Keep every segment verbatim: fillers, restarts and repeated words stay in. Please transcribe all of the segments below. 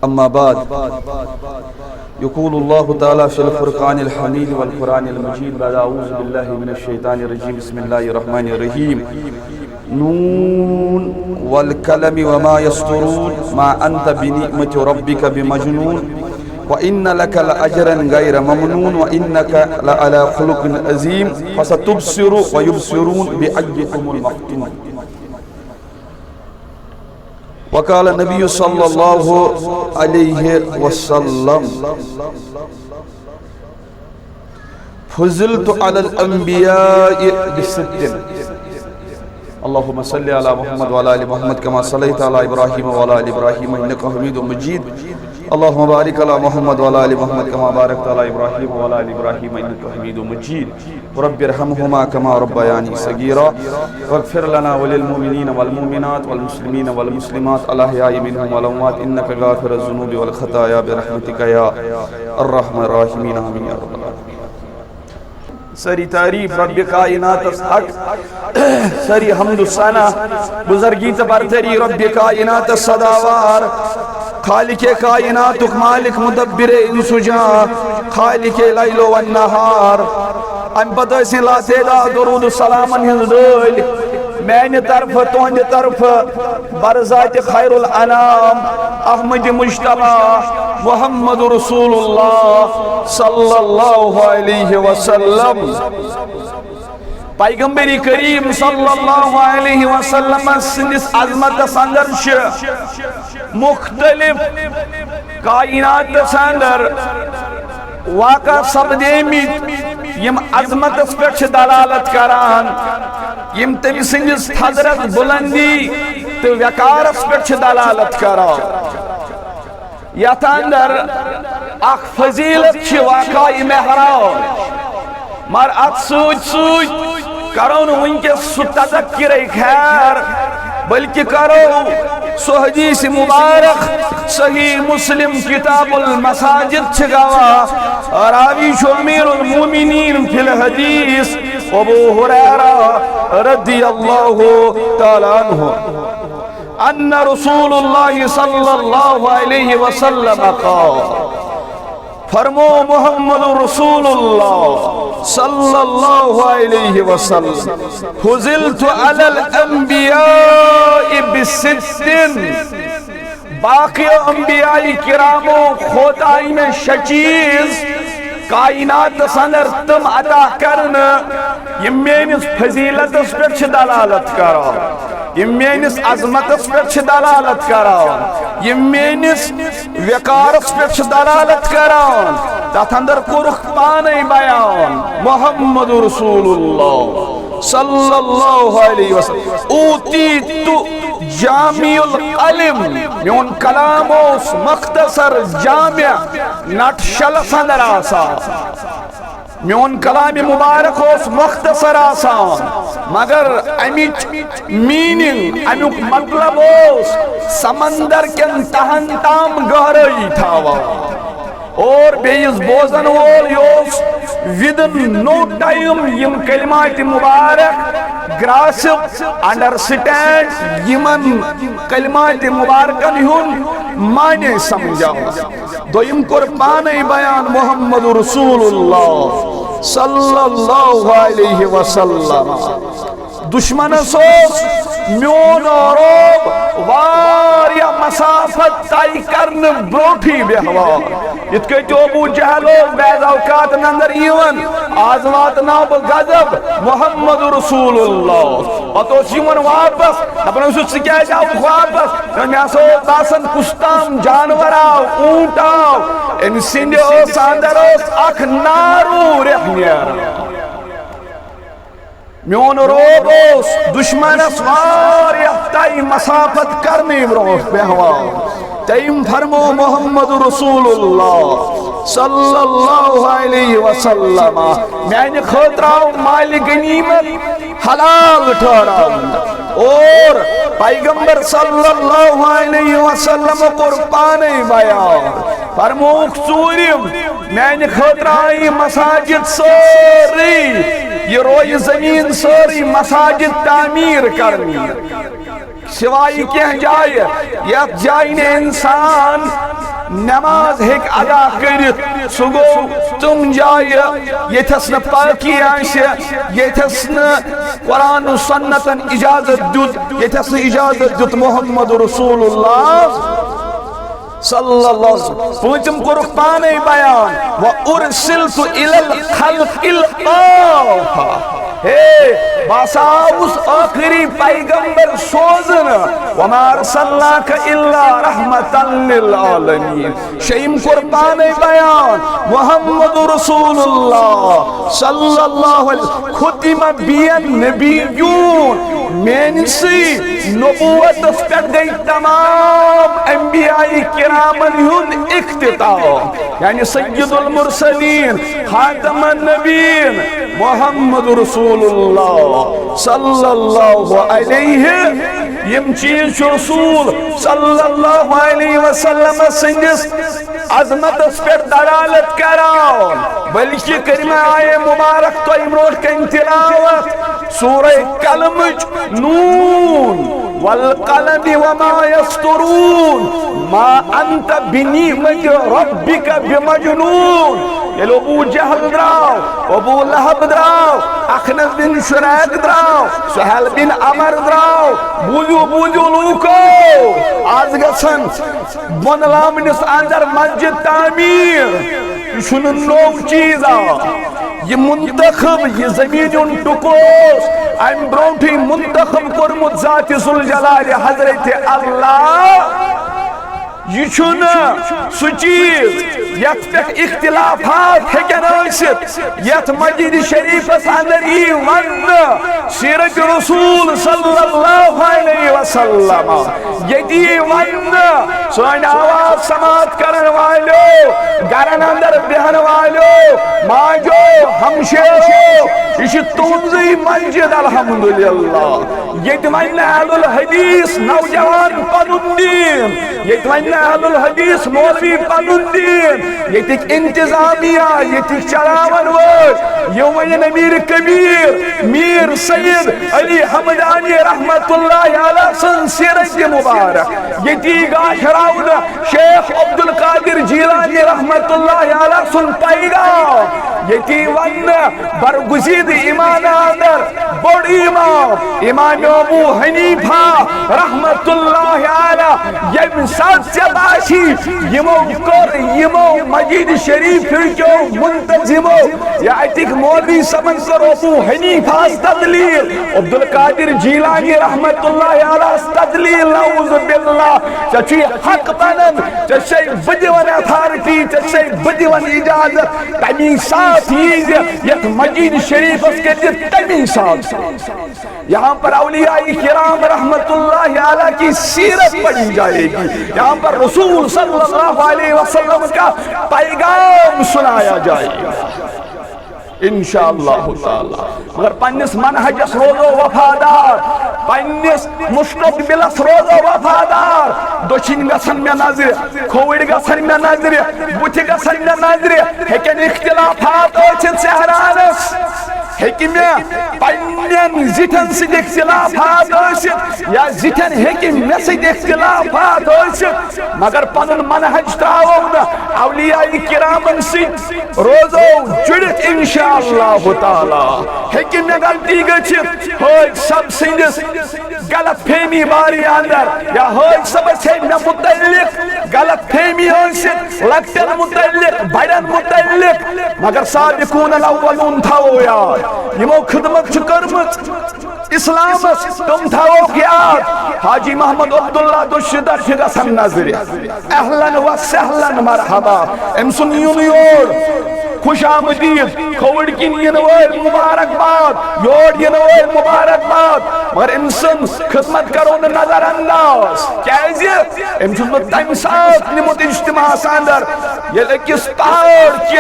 أما بعد، يقول الله تعالى في الفرقان الحميد والقرآن المجيد بعد أعوذ بالله من الشيطان الرجيم، بسم الله الرحمن الرحيم. نون والقلم وما يسطرون، ما أنت بنعمة ربك بمجنون، وإن لك لأجرا غير ممنون، وإنك لعلى خلق عظيم، فستبصر ويبصرون بأيكم المفتون. وقال النبي صلى الله عليه وسلم: فضلت على الأنبياء بست. اللهم صل على محمد وعلى آل محمد كما صليت على إبراهيم وعلى آل إبراهيم إنك حميد مجيد. اللهم بارك على محمد وعلى آل محمد كما باركت على إبراهيم وعلى آل إبراهيم إنك حميد مجيد. رب ارحمهما كما ربياني صغيرا. واغفر لنا وللمؤمنين والمؤمنات والمسلمين والمسلمات الأحياء منهم والأموات إنك غافر الذنوب والخطايا برحمتك يا أرحم الراحمين. آمين يا رب العالمين. سٲری تعریٖف رۄبِ کائناتس حق، سٲری حمد و ثنا، بزرگی تہٕ برتری رۄبِ کائناتس سزاوار، خالقِ کائناتُک مالک، مدبرِ انس و جاں، خالقِ لیل و نہار۔ امہِ پتہٕ ٲسِن لاتعداد درود و سلامن ہٕنٛز ڈٲلۍ میانہِ طرفہٕ، تُہنٛدِ طرفہٕ، برذاتِ خیر الانام احمد مجتبیٰ محمد رسول اللہ صلی اللہ علیہ وسلم۔ پیغمبر کریم صلی اللہ علیہ وسلم سٕنٛدِس عظمتس اندر چھِ مختلف کائناتس اندر واقع سپدیمٕتۍ، یِم عظمتس پٮ۪ٹھ چھِ دلالت کران، یِم تٔمۍ سٕنٛدِس تھزرس بلندی تہٕ وقارس پٮ۪ٹھ چھِ دلالت کران۔ یتھ اندر اکھ فضیلت چھِ واقعہ معراج، مگر اتھ سۭتۍ سۭتۍ کرو نہٕ وٕنکیٚس سُہ تذکرے خیر، بلکہ کرو سُہ حدیث مبارک، صحیح مسلم کتاب المساجد چھِ گواہ، راوی چھُ امیر المومنین فی الحدیث ابو ہریرہ رضی اللہ تعالی عنہ۔ ان رسول اللہ صلی اللہ علیہ وسلم قال، فرمو محمد رسول اللہ صلی اللہ علیہ وسلم، فضلت علی الانبیاء بست، باقی انبیاء کرامو کھۄتہٕ آیہِ مےٚ شےٚ چیٖز کائناتس اندر تِم عطا کرنہٕ، یِم میٲنِس فضیلتس پٮ۪ٹھ چھِ دلالت کران، یِم میٲنِس عظمتس پٮ۪ٹھ چھِ دلالت کران، یِم میٲنِس وقارس پٮ۪ٹھ چھِ دلالت کران۔ تتھ اندر کوٚرُکھ پانے بیان محمد رسول اللہ صلی اللہ علیہ وسلم۔ اوتیت جامع الکلم، میون کلام اوس مختصر، جامع، نٹ شلس اندر آسان۔ میون کلام مبارک اوس مختصر آسان، مگر امِچ meaning، امیُک مطلب اوس سمندر کٮ۪ن تہن تام گہرٲیی تھاوان۔ اور بیٚیِس بوزن وول یہِ اوس within no time یِم کلمات مبارک grasp، understand، یِمن کلمات مبارکن ہُنٛد معنی سمجھان۔ دوٚیِم کوٚر پانے بیان محمد رسول اللہ صلی اللہ علیہ وسلم۔ دشمنس اوس میون رعب واریاہ مسافت طے کرنہٕ برونٹھٕے بیہوان۔ یِتھ کٔنۍ تہِ ابو جہل اوس بعض اوقات نندر یِوان، آز واتناو بہٕ غضب محمد رسول اللہ۔ پتہٕ اوس یِوان واپس، دپان اوسُس، "ژٕ کیازِ آوُکھ واپس؟" دوٚپُن، "مےٚ ہسا اوس باسان کُس تام جانور آو، اوٗنٹ آو، أمۍ سٕنٛدِ ٲس اندر اوس اکھ نارو ریٚہہ نیران۔" میون رعب اوس دشمنس واریاہ طے مسافت کرنہٕ برونٛہہ بیہوان۔ تٔمۍ فرمو محمد رسول اللہ صلی اللہ علیہ وسلم، میانہِ خٲطرٕ آو مالِ غنیمت حلال ٹھہراونہٕ۔ اور پیغمبر صلی اللہ علیہ وسلم کوٚر پانے بیان، فرمووُکھ، ژوٗرِم، میانہِ خٲطرٕ آیہِ مساجد سٲرٕے، یہِ رویہِ زٔمیٖن سٲرٕے مساجد تعمیٖر کرنہٕ۔ سوائے کینٛہہ جایہِ، یتھ جایہِ نہٕ انسان نماز ہیٚکہِ ادا کٔرِتھ۔ سُہ گوٚو تِم جایہِ ییٚتھس نہٕ پاکی آسہِ، ییٚتھس نہٕ قرآن و سنتن اجازت دیُت، ییٚتھس نہٕ اجازت دیُت محمد رسول اللہ صلی اللہ علیہ وسلم۔ پوٗنٛژِم کوٚرُکھ پانے بیان، وَأُرْسِلْتُ إِلَى الْخَلْقِ الْكَافَّةِ۔ ہے، بہٕ ہسا آوُس ٲخری پیغمبر سوزنہٕ، وَمَا أَرْسَلْنَاكَ إِلَّا رَحْمَةً لِلْعَالَمِينَ۔ شیٚیِم کوٚر پانے بیان، محمد رسول اللہ صلی اللہ علیہ وسلم، ختم بی النبیون، میٲنسٕے نبوتس پٮ۪ٹھ گٔے تمام انبیاء کرامن ہُنٛد اختتام، یعنی سید المرسلین، خاتم النبیین، محمد رسول اللہ صلی اللہ علیہ، یِم چیٖز چھُ رسول صلی اللہ علیہ وسلم سٕنٛدِس عظمتس پٮ۪ٹھ دلالت کران، بلکہ کلمہ آیے مبارک تۄہہِ برونٛٹھ کنہِ تلاوت، سورہ قلمٕچ، نون والقلم وما یسطرون، ما انت بنعمت ربک بمجنون۔ ییٚلہِ ابو جہل درٛاو، ابو لہب درٛاو، اخنس بن شریق درٛاو، سہیل بن عمر درٛاو، بوٗزِو، بوٗزِو لوٗکو، آز گژھن بۄنہٕ لامنِس اندر مسجد تعمیٖر۔ یہِ چھُنہٕ نوٚو چیٖز آ۔ یہِ منتخب، یہِ زمین ہُنٛد ٹُکہٕ اوس امہِ برونٛٹھٕے منتخب کوٚرمُت ذات ذوالجلال حضرت اللہ۔ یہِ چھُنہٕ سُہ چیٖز یتھ پٮ۪ٹھ اختلافات ہیٚکن ٲسِتھ، یتھ مسجد شریفس اندر یی وننہٕ سیرت رسول صلی اللہ علیہ وسلم، ییٚتہِ یی وننہٕ سٲنۍ آواز سماعت کرن والیو، گرن اندر بیہن والیو، ماجو، ہمشیرو، یہِ چھِ تُہنٛزٕے مسجد الحمدللہ۔ ییٚتہِ ونہِ نہٕ اہل الحدیث نوجوان پنُن دین، ییٚتہِ ونہِ نہٕ اہل الحدیث مولوی پنُن دین، ییٚتِکۍ انتظامیہ، ییٚتِکۍ چلاون وٲلۍ، یِم ونن امیر کبیر، میر سید علی حمدانی رحمت اللہ علیہ سٕنٛز سیرت مبارک، ییٚتی گاشراونہٕ شیخ عبدالقادر جیلانی رحمت اللہ علیہ سُنٛد پیغام، ییٚتی وننہٕ برگزیدٕ امام اندر بوٚڑ امام، امام ابو حنیفہ رحمت اللہ علیہ، ییٚمہِ ساتہٕ ژےٚ باسہِ یِمو کوٚر، یِمو مسجد شریف کیو منتظمو یا اتِکۍ مولوی صٲبن کوٚر ابو حنیفہ ہس تدلیل، عبدالقادر جیلانی رحمت اللہ علیہ ہس تدلیل، نعوذ باللہ۔ ژےٚ چھُے حق بنان، ژےٚ چھے بہٕ دِوان اتھارٹی، ژےٚ چھے بہٕ دِوان اجازت، تمی ساتہٕ ییٖزِ یتھ مسجد شریفس کٔرزِ تمی ساتہٕ۔ یہاں پر اولیاء کرام رحمت اللہ علیہ کی سیرت پڑھی جائے گی، یہاں پر رسول صلی اللہ علیہ وسلم کا پیغام سنایا جائے گا۔ انشاءاللہ تعالی۔ مگر پننِس منہجس روزو وفادار، پننِس مستقبلس روزو وفادار۔ دٔچھِنۍ گژھن مےٚ نظرِ، کھووٕرۍ گژھن مےٚ نظرِ، بُتھِ گژھن مےٚ نظرِ، ہیٚکن اختلافات ٲسِتھ صحرانس، ہیٚکہِ مےٚ پننٮ۪ن زِٹھٮ۪ن سۭتۍ اختلافات ٲسِتھ یا زِٹھٮ۪ن ہیٚکہِ مےٚ سۭتۍ اختلافات ٲسِتھ، مگر پنُن منہج ترٛاوو نہٕ اولیاء کرامن سۭتۍ۔ روزو جُڑِتھ انشاءاللہ تعالیٰ۔ ہیٚکہِ مےٚ غلطی گٔژھِتھ حٲج صٲب سٕنٛدِس غلط فہمی بارے اندر، یا حٲج صٲبس ہے مےٚ متعلق غلط فہمی ٲسِتھ، لۄکٹٮ۪ن متعلق، بڑٮ۪ن متعلق، مگر سابقون الاولون تھاوو یاد، یِمو خدمت چھِ کٔرمٕژ اسلامس، تِم تھاووکھ یاد۔ حاجی محمد عبداللہ دُشدر چھِ گژھان نظرِ۔ اہلاً و سہلاً، مرحبا۔ أمۍ سُنٛد یُن یور، خوش آمدید۔ کھووٕرۍ کِنۍ یِنہٕ وٲلۍ مبارکباد، یور یِنہٕ وٲلۍ مبارکباد۔ مگر أمۍ سٕنٛز خدمت کرو نہٕ نظر انداز۔ کیازِ؟ أمۍ چھُنہٕ تَمہِ ساتہٕ نیوٗمُت اجتماعس اندر ییٚلہِ أکِس پہاڑ کہِ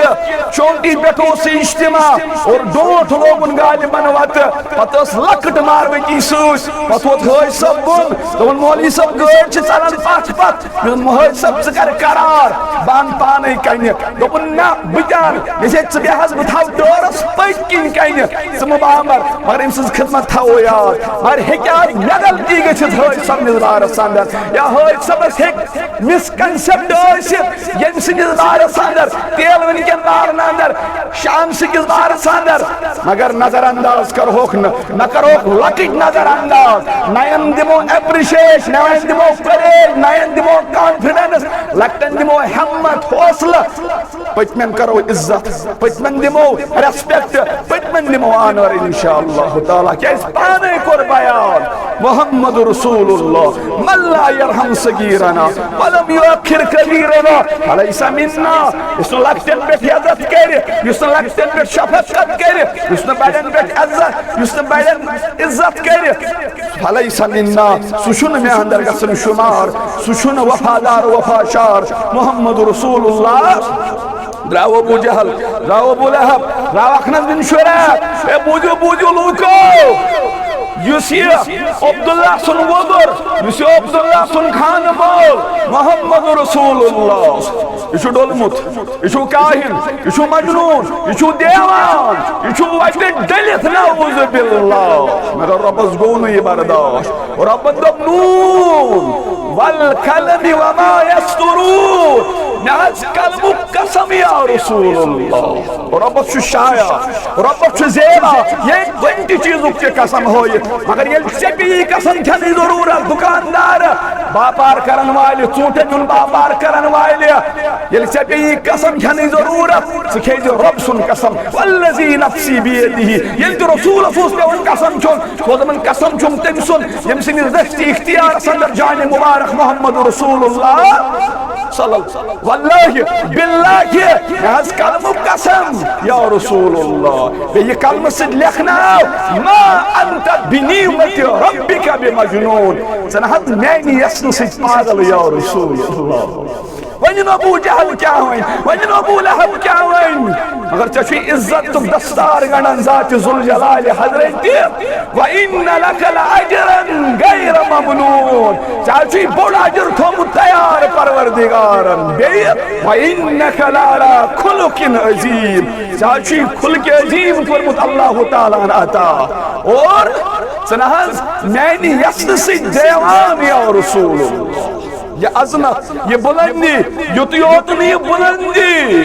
چوٹی پٮ۪ٹھ اوس یہِ اجتماع اور ڈونٛٹھ لوگُن غالباً وتہٕ، پتہٕ ٲس لۄکٕٹ ماروتی سۭتۍ، پتہٕ ووت حٲج صٲب بۄن، دوٚپُن، "مولوی صٲب، گٲڑۍ چھِ ژلان پتھ پتھ۔" مےٚ ووٚن، "حٲج صٲب، ژٕ کر قرار، بہٕ انہٕ پانے کنہِ۔" دوٚپُن، "نہ، بہٕ تہِ انہٕ۔" مےٚ چھے، "ژٕ بیٚہہ حظ، بہٕ تھاوٕ ڈورس پٔتۍ کِنۍ کنہِ، ژٕ مہٕ بامبر، مگر أمۍ سٕنٛز خدمت تھاوو یاد۔" مگر ہیٚکہِ آز مےٚ غلطی گٔژھِتھ حٲج صٲبنِس بارس اندر، یا حٲج صٲبس ہیٚکہِ مس کنسپٹ ٲسِتھ، ییٚمہِ سٕنٛدِس بارس اندر، تیل وٕنکٮ۪ن بارن اندر، شام سٕنٛدِس بارس اندر، مگر نظر انداز کرہوکھ نہٕ، نہ کرہوکھ لۄکٕٹۍ نظر انداز، نین دِمو اپریشیشن، نین دِمو کریج، نین دِمو کانفیڈنس، لۄکٹٮ۪ن دِمو ہمت، حوصلہٕ، پٔتمٮ۪ن کرو عزت، پٔتمٮ۪ن دِمو ریسپیکٹ، پٔتمٮ۪ن دِمو آنر انشاءاللہ تعالیٰ۔ کیازِ پانے کوٚر بیان، محمد رسول اللہ، من لا یرحم صغیرنا ولم یوقر کبیرنا فلیس منا۔ یُس نہٕ لۄکٹٮ۪ن پٮ۪ٹھ عزت کرِ، یُس نہٕ لۄکٹٮ۪ن پٮ۪ٹھ شفقت کرِ، یُس نہٕ بڑٮ۪ن پٮ۪ٹھ عزت، یُس نہٕ بڑٮ۪ن عزت کرِ، فلیس منا، سُہ چھُنہٕ مےٚ اندر گژھن شمار، سُہ چھُنہٕ وفادار وفاشار۔ محمد رسول اللہ۔ درٛاو ابو جہل، درٛاو ابو لہب، درٛاو اخنس بن شریح۔ اے بوٗزِو، بوٗزِو لوٗکو، یُس یہِ عبداللہ سُنٛد وۄزُر، یُس یہِ عبداللہ سُنٛد خانہٕ مول، محمد رسول اللہ، یہِ چھُ ڈوٚلمُت، یہِ چھُ کاہِن، یہِ چھُ مجنوٗن، یہِ چھُ دیوان، یہِ چھُ وتہِ ڈٔلِتھ، نعوذ باللہ۔ مگر رۄبس گوٚو نہٕ یہِ برداشت۔ رۄبن دوٚپ، "نون والقلم وما یسطرون"، مےٚ حظ قلمُک قسم یا رسول اللہ۔ رۄبس چھُ شایان، رۄبس چھُ زیبان، ییٚمۍ کُنہِ تہِ چیٖزُک تہِ قسم ہٲوِتھ۔ مگر ییٚلہِ ژےٚ پیٚیہِ قسم کھٮ۪نٕچ ضروٗرت، دُکاندار، باپار کرن والہِ، ژوٗنٛٹھٮ۪ن ہُنٛد باپار کرن والہِ، ییٚلہِ ژےٚ پیٚیہِ قسم کھٮ۪نٕچ ضروٗرت، ژٕ کھیٚیہِ زِ رۄب سُنٛد قسم۔ والذی نفسی بیدہ، ییٚلہِ تہِ رسوٗلس اوس پٮ۪وان قسم کھیوٚن، سُہ اوس دپان، "قسم چھُم تٔمۍ سُنٛد، ییٚمہِ سٕنٛدِس دٔستی اختیارس اندر جانِ مبارک محمد رسول اللہ صلی اللہ علیہ وسلم۔ واللہ، باللہ، مےٚ حظ قلمُک قسم، یا رسول اللہ، بیٚیہِ یہِ قلمہٕ سۭتۍ لیکھناو، ما انت بنعمت ربک بمجنون، ژٕ نہ حظ میانہِ یژھنہٕ سۭتۍ پاگل، یا رسول اللہ۔" وۄنۍ نہٕ ابو جہل کیٛاہ وۄنۍ، وۄنۍ نہٕ ابو لہب کیٛاہ وۄنۍ، مگر ژےٚ چھُے عزت تہٕ دستار گنڈان ذات ذوالجلال حضرت۔ وَإِنَّ لَكَ لَأَجْرًا غَيْرَ مَمْنُونٍ۔ ژےٚ حظ چھُے بوٚڑ اجر تھوٚومُت تیار پروردگارن۔ بیٚیہِ، وَإِنَّكَ لَعَلَىٰ خُلُقٍ عَظِيمٍ۔ ژےٚ حظ چھُے خُلقِ عظیٖم کوٚرمُت اللہ تعالیٰ ہن عطا۔ اور ژٕ نہ حظ میانہِ یژھنہٕ سۭتۍ دیوان یا رسول اللہ۔ یہِ عظمت، یہِ بُلندی، یُتُے یوت نہٕ یہِ بُلندی،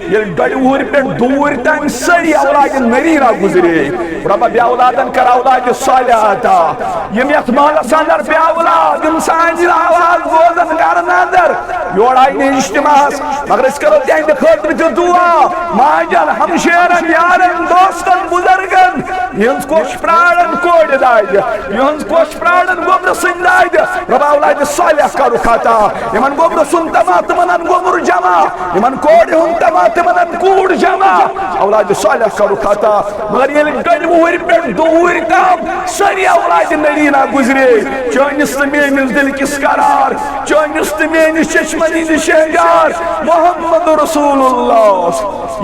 ییٚلہِ ڈۄڈِ وُہٕرۍ پٮ۪ٹھ دوٗرۍ تام سٲری اولادِ نریٖنا گُزرے، رۄبا بے اولادن کر اولادِ صالحہ عطا۔ یِم یتھ محلس اندر بے اولاد، یِم سانہِ آواز بوزن گرن اندر، یور آیہِ نہٕ اجتماعس، مگر أسۍ کرو تِہنٛدِ خٲطرٕ تہِ دعا، ماجن، ہمشیرن، یارن، دوستن، بُزرگن، یِہٕنٛز کوٚش پرٛارن کورِ دادِ، یِہٕنٛز کوٚش پرٛارن گوٚبرٕ سٕنٛدِ دادِ۔ رۄبا اولادِ صالح کرُکھ عطا۔ یِمن گوٚبرٕ سُنٛد تما، تِمن ان گوٚبُر جمع۔ یِمن کورِ ہُنٛد تما، تِمن ان کوٗر جمع۔ اولادِ صالح کرُکھ عطا۔ مگر ییٚلہِ ڈۄڈِ وُہٕرۍ پٮ۪ٹھ دُوُہٕرۍ تام سٲری اولادِ نریٖنا گُزرے، چٲنِس تہٕ میٲنِس دِلہِ کِس قرار، چٲنِس تہٕ میٲنِس چشمن ہٕنٛدِ شہجار محمد رسول اللہ۔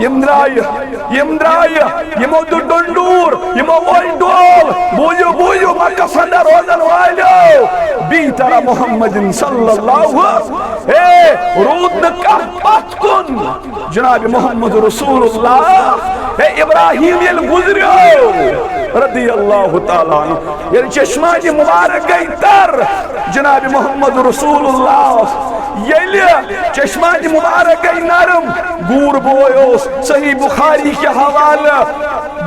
یِم درٛایہِ، یِم درٛایہِ، یِمو دیُت ڈۄنڈوٗر، یِمو ووٚن ڈول۔ بوٗزِو، بوٗزِو، مکس اندر روزن والیو، بی ترا محمد صلی اللہ، ہے، روٗد نہٕ کانٛہہ پتھ کُن۔ جناب محمد رسول اللہ، ہے، ابراہیم ییٚلہِ گُزریو، رضی اللہ تعالیٰ عنہ، ییٚلہِ چشمانِ مبارک گٔے تر، جناب محمد رسول اللہ، ییٚلہِ چشمانِ مبارک گٔے نرم، گوٗر بوے اوس، صحیح بخاری کہِ حوالہٕ،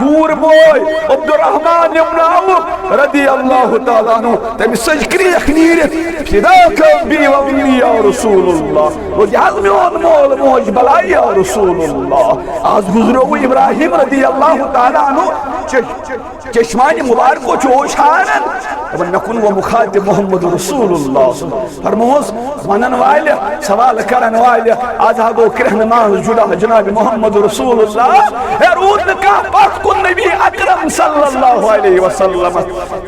گوٗر بوے عبدالرحمان ابن عوف رضی اللہ تعالیٰ عنہ، تٔمِس سٕج کرٛیکھ نیٖرِتھ، فداک ابی و امی یا رسول اللہ، گوٚو یہِ حظ میون مول موج بلاے یا رسول اللہ۔ آز گُزریو ابراہیم رضی اللہ تعالیٰ عنہ چ-، چشمانِ مبارکو چھُ اوشاران۔ دپان، مےٚ کُن گوٚو مخاطب محمد رسول اللہ۔ فرموس، ونن والہِ، سوال کرن والہِ، از ہا گوٚو کرٛہنہٕ منٛز جدا جناب محمد رسول اللہ۔ ہے، روٗد نہٕ کانٛہہ پتھ کُن نبی اکرم صلی اللہ علیہ وسلم۔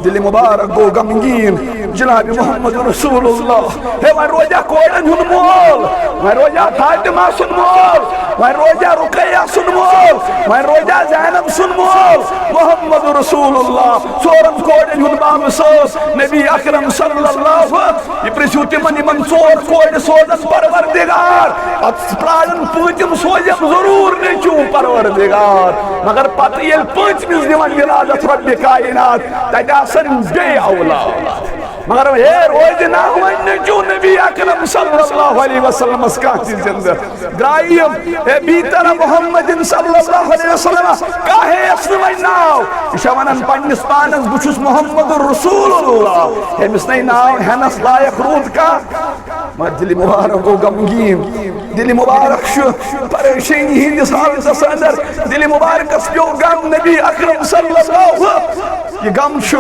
دِلہِ مبارک گوٚو غمگیٖن جناب محمد رسول اللہ۔ ہے، وۄنۍ روزیٛا کورٮ۪ن ہُنٛد مول؟ وۄنۍ روزیٛا فاطمہ سُنٛد مول؟ وۄنۍ روزیٛا رقیہ سُنٛد مول؟ وۄنۍ روزیٛا زینب سُنٛد مول؟ محمد رسول اللہ۔ ژورن کورٮ۪ن ہُنٛد باب سوز نبی اکرم صلی اللہ۔ یہِ پرٛژھِو تِمن، یِمن ژور کورِ سوزن پروردگار، پتہٕ پرٛارن پوٗنٛژِم سوزٮ۪م ضروٗر نیٚچوٗ پروردگار۔ مگر پتہٕ ییٚلہِ پوٗنٛژمِس دِوان ولادت رب کائنات، تتہِ آسن بیٚیہِ اولاد۔ مگر ہے، روزِ نہ وۄنۍ نیٚچوٗ نبی اکرم صلی اللہ علیہ وسلمس کانٛہہ تہِ زندٕ۔ درٛایہِ یِم، ہے، بیتر محمد صلی اللہ علیہ وسلم، کانٛہہ ہیٚیس نہٕ وۄنۍ ناو۔ یہِ چھا ونان پننِس پانس، بہٕ چھُس محمد رسول اللہ، ہیٚمِس نے ناو ہٮ۪نس لایق روٗد کانٛہہ؟ مگر دِلہِ مبارک گوٚو غمگیٖن، دِلہِ مبارک چھُ پریشٲنی ہٕنٛدِس حالتس اندر، دِلہِ مبارکس پیوٚو غم نبی اکرم صلی اللہ۔ یہِ غم چھُ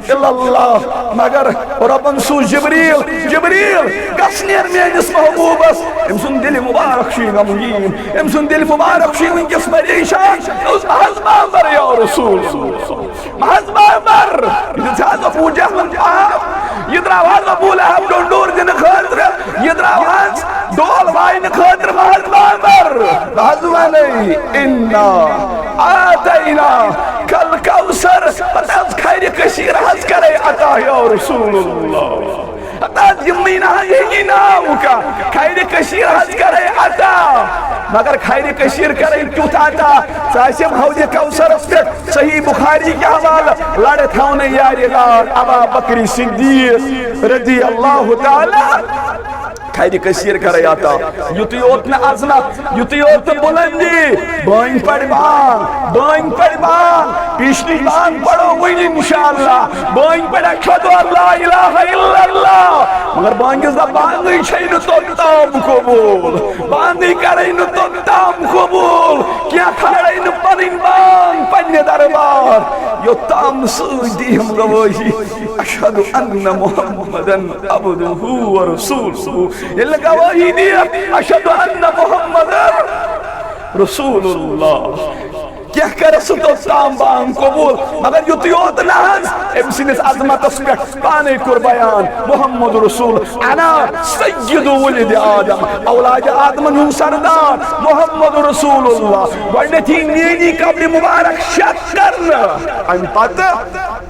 الا اللہ، مگر ربن سوٗز جبریل، جبریل، گژھ نیر میٲنِس محبوبس، أمۍ سُنٛد دِلہِ مبارک چھُ یہِ غمگیٖن، أمۍ سُنٛد دِلہِ مبارک چھُ یہِ وٕنکیٚس پریشان۔ اوس حض بابر یا رسول۔ محض بابر، یہِ دیُت حض ابو جہلن پاو، یہِ درٛاو حض ابو لہب ڈۄنڈور دِنہٕ خٲطرٕ، یہِ درٛاو حض ڈول واینہٕ خٲطرٕ محض بابر۔ بہٕ حض ونے، انا اعطینا کل کوثر، پتہٕ حض خیرِ کثیر حض کرے عطا یا رسول اللہ۔ ہتہٕ حض یِمنٕے نہ حض ہیٚکی ناو کانٛہہ۔ خیرِ کثیر حض کرے عطا، مگر خیرِ کثیر کرے تیُتھ عطا، سُہ آسہِ حوضِ کوثرس پٮ۪ٹھ۔ صحیح بخاری کہِ حوالہٕ لڑِ تھاونہٕ یارِ غار ابا بکر صدیق رضی اللہ تعالی۔ خیرِ کثیر کرے عطا۔ یُتُے یوت نہٕ عظمت، یُتُے یوت نہٕ بلندی۔ بٲنۍ پڑِ بانگ، بٲنۍ پڑِ بانگ، پیشنٕچ بانگ پڑو وۄنۍ انشاءاللہ۔ بٲنۍ پڑِ اشہد ان لا الہ الا اللہ۔ مگر بانگہِ زبانٕے چھے نہٕ توٚت تام قبول، بانگٕے کرے نہٕ توٚت تام قبول۔ کینٛہہ کھالے نہٕ پنٕنۍ بانگ پننہِ دربار، یوٚت تام سۭتۍ دِیِم گوٲہی، اشہد ان محمدن عبدہ و رسولہ۔ ییٚلہِ گوٲہی دِیَکھ، اشہد ان محمدن رسول اللہ، کینٛہہ کرس سُہ توٚت تام بانگ قبول، مگر یُتُے یوت نہ حض، أمۍ سٕنٛدِس عظمتس پٮ۪ٹھ پانے کوٚر بیان محمد رسول، انا سید ولد آدم، اولاد آدمن ہُنٛد سردار محمد رسول اللہ۔ گۄڈنیتھٕے میٲنی قبرِ مبارک شک کرنہٕ، امہِ پتہٕ،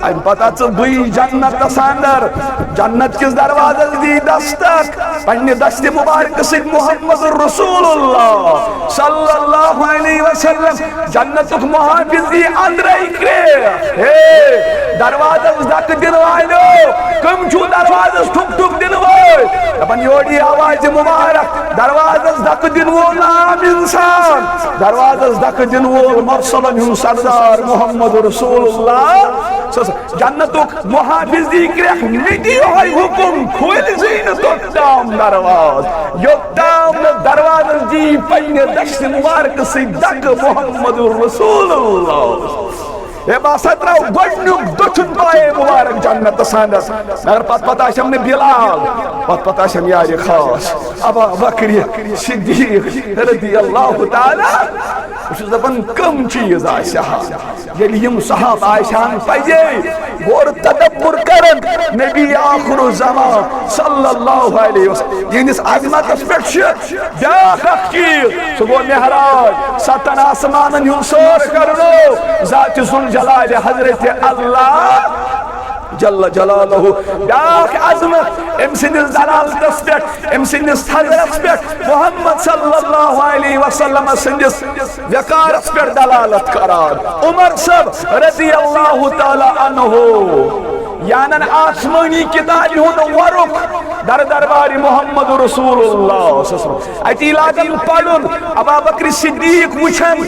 امہِ پتہٕ ژٕ بٕے جنتس اندر، جنت کِس دروازس دی دستک، پننہِ دستِ مبارکہٕ سۭتۍ محمد رسول اللہ صلی اللہ علیہ وسلم۔ جنتُک محافظ یی اندرے کرٛیکھ۔ ہے، دروازس دکہٕ دِنہٕ والیو، کٕم چھِو دروازس ٹھُک ٹھُک دِنہٕ وٲلۍ؟ دپان یورٕ یی آوازِ مبارک، دروازس دکہٕ دِنہٕ وول عام انسان، دروازس دکہٕ دِنہٕ وول مرسلن ہُنٛد سردار محمد رسول اللہ۔ سُہ جنتُک محافظ دی کرٛیکھ، مےٚ دِ یِہوٚے حُکُم، کھوٗلۍ زٕے نہٕ توٚت تام دروازٕ، یوٚت تام نہٕ دروازس دی پننہِ دستِ مبارکہٕ سۭتۍ دکہٕ محمد رسول اللہ۔ ہے، بہٕ ہسا ترٛاوٕ گۄڈٕنیُک دٔچھُن پایے مبارک جنتس اندر، مگر پتہٕ پتہٕ آسٮ۪م نہٕ بلال، پتہٕ پتہٕ آسٮ۪م یارِ خاص ابا بکرِ صدیق رضی اللہ تعالیٰ۔ بہٕ چھُس دپان، کٕم چیٖز آسہِ ہا؟ ییٚلہِ یِم صحابہٕ آسہِ ہن پزے غور تدبر کرن، نبی آخر الزمان صلی اللہ علیہ وسلم یِہنٛدِس عظمتس پٮ۪ٹھ چھِ بیاکھ اکھ چیٖز، سُہ گوٚو معراج، ستن آسمانن ہُنٛد سٲر کرنو ذات ذوالجلال حضرت اللہ جل جلالہ۔ بیاکھ عظمت أمۍ سٕنٛدِس دلالتس پٮ۪ٹھ، أمۍ سٕنٛدِس صدرس پٮ۪ٹھ، محمد صلی اللہ علیہ وسلم سٕنٛدِس وقارس پٮ۪ٹھ دلالت کران۔ عمر صٲب رضی اللہ تعالیٰ عنہ، یہِ انن آسمٲنی کتابہِ ہُنٛد ورُق در دربارِ محمد رسول اللہ صلی اللہ علیہ وسلم۔ اتی لاگن پرُن، ابا بکر صدیق وٕچھن،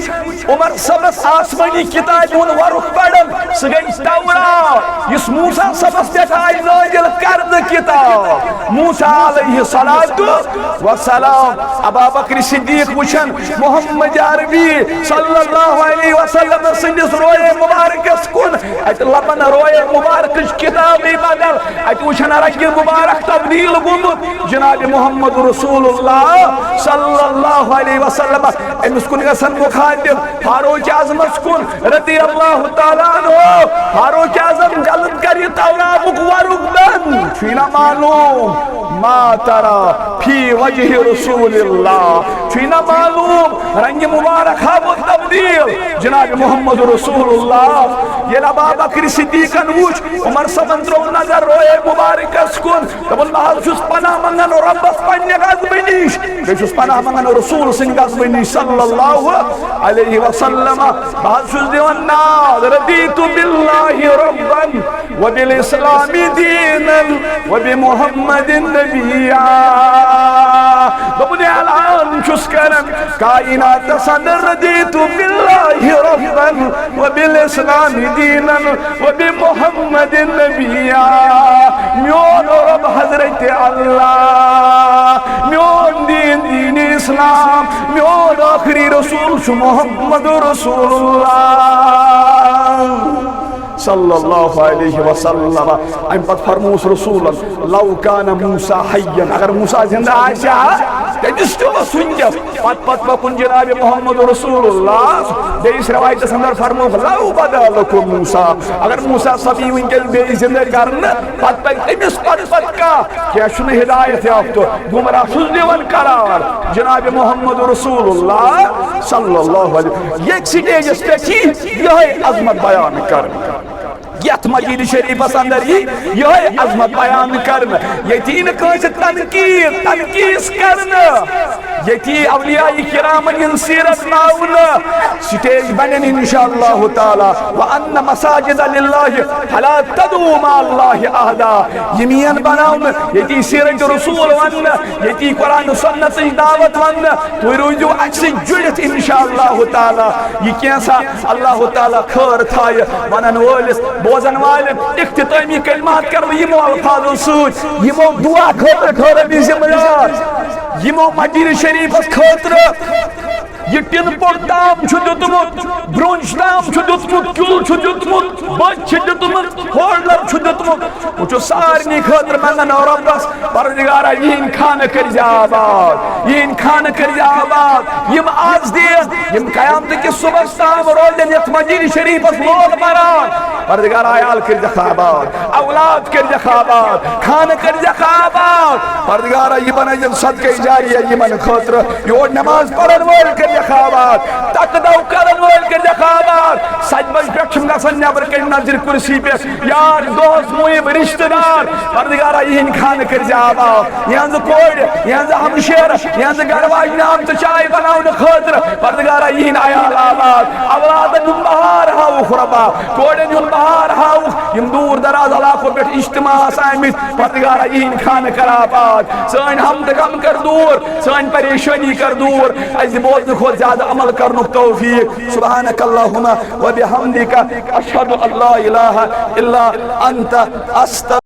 عمر صٲبس آسمٲنی کتابہِ ہُنٛد ورُق پرن، سُہ گٔے تورات، یُس موسیٰ صٲبس پٮ۪ٹھ آیہِ نٲزِل کرنہٕ کتاب۔ موسیٰ علیہ الصلوۃ والسلام، ابا بکر صدیق وٕچھن محمد عربی صلی اللہ علیہ وسلم سٕنٛدِس رویے مبارکس کُن، اتہِ لبن رویے مبارکٕچ کتابٕے بدل، اتہِ وٕچھن رنگِ مبارک تبدیل گوٚمُت۔ جناب محمد رسول اللہ صلی اللہ علیہ وسلم، أمِس کُن گژھن مخاطب فاروق اعظمس کُن رضی اللہ تعالیٰ عنہ۔ فاروق اعظم، جلد کر یہِ توراتُک ورُق بند، چھُے نہ معلوم ما ترى في وجه رسول اللہ، چھُے نہ معلوم رنگِ مبارک ہاوُن تبدیل۔ جناب محمد رسول اللہ، ییٚلہِ ابا بکر صدیقن وُچھ عمر صٲبن ترٲو نظر رویے مبارکس کُن، دوٚپُن، بہٕ حظ چھُس پناہ منگان رۄبس پننہِ غضبہٕ نِش، بیٚیہِ چھُس پناہ منگان رسول سٕنٛدِ غضبہٕ نِش صلی اللہ علیہ وسلم۔ بہٕ حظ چھُس دِوان ناد، رضیت باللہ ربا وبالاسلام دینا وبمحمد نبیا۔ دوٚپُن، اعلان چھُس کران کائناتس اندر، رضیت باللہ ربا وبالاسلام دینا وبمحمد نبیا۔ میون رب حضرت اللہ، میون دین دین اسلام، میون آخری رسول چھُ محمد رسول اللہ صلی اللہ علیہ وسلم۔ امہِ پتہٕ فرمووُس رسولن، لو کان موسیٰ حیا، اگر موسیٰ زندہ آسہِ ہا، تٔمِس تہِ اوس وٕنکیٚس۔ پتہٕ پتہٕ پکُن جناب محمد رسول اللہ۔ بیٚیِس روایتس اندر فرمووُکھ، لو بدا لکم موسیٰ، اگر موسیٰ صٲب یی وٕنکیٚس بیٚیہِ زندٕ کرنہٕ، پتہٕ پکہِ تٔمِس پتہٕ پتہٕ کانٛہہ، کینٛہہ چھُنہٕ ہدایت یافتہٕ، گمراہ چھُس دِوان قرار۔ جناب محمد رسول اللہ صلی اللہ علیہ وسلم، ییٚتہِ سٹیجس پٮ۪ٹھ یی یِہوٚے عظمت بیان کرنہٕ۔ یتھ مسجد شریفس اندر یی یِہوٚے عظمت بیان کرنہٕ۔ ییٚتہِ یی نہٕ کٲنٛسہِ تنقید، تنقیٖص کرنہٕ۔ ییٚتہِ یی اولیاء کرامن ہٕنٛز سیرت ناونہٕ۔ سٹیج بنن انشاءاللہ تعالیٰ۔ وان مساجد للہ فلا تدعوا مع اللہ احدا۔ یِم یِن بناونہٕ، ییٚتہِ یی سیرت رسول وننہٕ، ییٚتہِ یی قرآن و سنتٕچ دعوت وننہٕ۔ تُہۍ روٗزِو اَسہِ سۭتۍ جُڑِتھ انشاءاللہ تعالیٰ۔ یہِ کینٛژھا اللہ تعالیٰ خٲر تھایہِ ونن وٲلِس، بوزن والٮ۪ن۔ اختتٲمی کلمات کرٕ بہٕ یِمو الفاظو سۭتۍ، یِمو دعا خٲطرٕ ٹھٔہرٲوۍ مےٚ ذمہٕ دار۔ یِمو مسجد شریفس خٲطرٕ یہِ ٹِن پوٚٹ تام چھُ دیُتمُت، برٛونٛج تام چھُ دیُتمُت، کیُل چھُ دیُتمُت، بٔتۍ چھِ دیُتمُت، ہولڈر چھُ دیُتمُت۔ بہٕ چھُس سارنٕے خٲطرٕ منٛگان رۄبس، پروردگارا، یِہِنٛدۍ خانہٕ کٔرۍزِ آباد، یِہِنٛدۍ خانہٕ کٔرۍزِ آباد۔ یِم از دِن، یِم قیامتہٕ کِس صُبحس تام روزن یَتھ مسجد شریفس لول بران۔ پروردگارا، عیال کٔرۍزٮ۪کھ آباد، اولاد کٔرۍزٮ۪کھ آباد، خانہٕ کٔرۍزٮ۪کھ آباد۔ پروردگارا، یہِ بنٲیزٮ۪ن صدقے جاریہ یِمن خٲطرٕ۔ یور نماز پرن وٲلۍ کٔرۍزٮ۪کھ آباد، تقدو کرن وٲلۍ کٔرۍزٮ۪کھ آباد۔ سجہِ بجہِ پٮ۪ٹھ چھِم گژھان نٮ۪برٕ کنہِ نذرِ کُرسی پٮ۪ٹھ۔ یار، دوست، محب، رشتہٕ دار، پروردگارا، یِہِنٛدۍ خانہٕ کٔرۍزِ آباد۔ یِہٕنٛزٕ کورِ، یِہٕنٛزٕ ہمشیرٕ، یِہٕنٛزٕ گرٕ واجنہِ آمژٕ چاے بناونہٕ خٲطرٕ، پروردگارا، یِہِنٛدۍ عیال آباد۔ اولادن ہُنٛد بہار ہاوُکھ رۄبا، کورٮ۪ن ہُنٛد بہار ہاوُکھ۔ یِم دوٗر دراز علاقو پٮ۪ٹھ اجتماع آسہٕ آمٕتۍ، پروردگارا، یِہِنٛدۍ خانہٕ کر آباد۔ سٲنۍ ہم تہٕ غم کر دوٗر، سٲنۍ پریشٲنی کر دوٗر۔ اَسہِ دِ بوزنہٕ کھۄتہٕ زیادٕ عمل کرنُک توفیق۔ سبحانک اللہم و بحمدک، اشہد ان لا الہ الا انت، استغفرک۔